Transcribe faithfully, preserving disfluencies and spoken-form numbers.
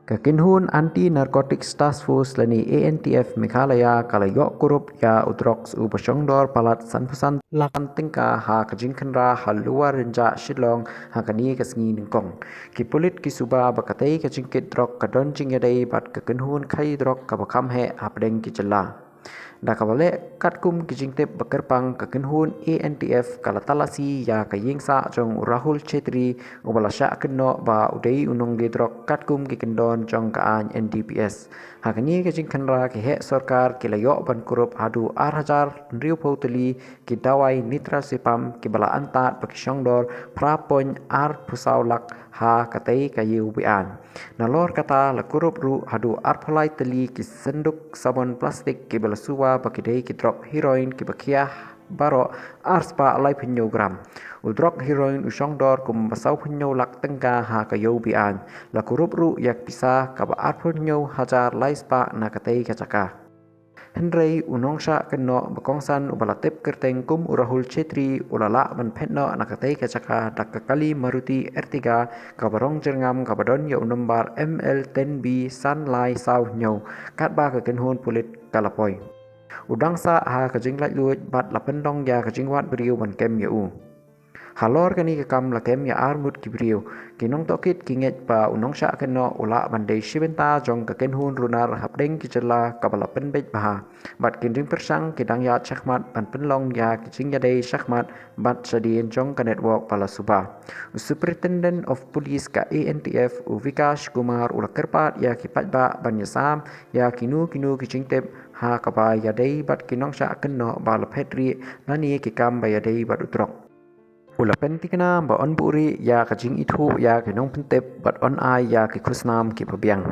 Ka kynhun Anti Narcotics Task Force lane A N T F Meghalaya ka la ïoh kurup ïa u drugs uba shongdor palat sanphew san lak tyngka ha ka jingkhynra ha Lower Rynjah Shillong ha kane ka sngi nyngkong. Ki pulit ki suba ba katei ka jingkit drug ka don jingïadei bad ka kynhun khaïi drug kaba kham heh hapdeng ki jylla. Da kaba leh katkum ki jingtip ba kyrpang, ka kynhun A N T F ka la talasi ïa ka ïing sah jong u Rahul Chhetri uba la shah kynnoh ba u dei u nongleh drug katkum ki kyndon jong ka aiñ N D P S. Ha kane ka jingkhynra ki heh sorkar ki la ïoh ban kurup haduh ar hajar hynriewphew tylli ki dawai nitrazepam kiba la antad ba ki shongdor phra point arphew saw lak ha katei ka ïew be-aiñ. Nalor kata la kurup ruh haduh arphew lai tylli ki synduk sabon plastik kiba la suba ba ki dei ki drug heroin kiba khia baroh ar spah laiphew hynñiew gram. U drug heroin u shongdor kumba sawphew hynñiew lak tyngka ha ka ïew be-aiñ. La kurup ruh ïa ka pisa kaba arphew hynñiew hajar lai spah na katei ka jaka. Hynrei u nongshah kynnoh ba kongsan uba la tip kyrteng kum u Rahul Chhetri u la lah ban phet noh na katei ka jaka da ka kali Maruti Ertiga kaba rong jyrngam kaba don ïa u nombar M L ten B san lai saw hynñiew, katba ka kynhun pulit ka la poi. U dang sah ha ka jinglaitluid bad la pynlong ïa ka jingwad briew ban kem ïa u. Halor kane ka kam la kem ïa arngut ki briew. Ki nongtohkit ki ngeit ba u nongshah kynnoh u lah ban dei shi bynta jong ka kynhun runar hapdeng ki jylla kaba la pynbeit bha. Bad ki nongpyrshang ki dang ïaid shakhmat ban pynlong ïa ki jingïadei shakhmat bad shadien jong ka network ba la suba. U Superintendent of Police ka A N T F u Vikash Kumar u la kyrpad ïa ki paidbah ban ïasam ïa kino kino ki jingtip ha kaba ïadei bad ki nongshah kynnoh ba la phet rieh lane ki kam ba ïadei bad u drug. U la pyntikna ba yn buhrieh ïa ka jingithuh ïa ki nongpyntip bad yn ai ïa ki khusnam kiba biang.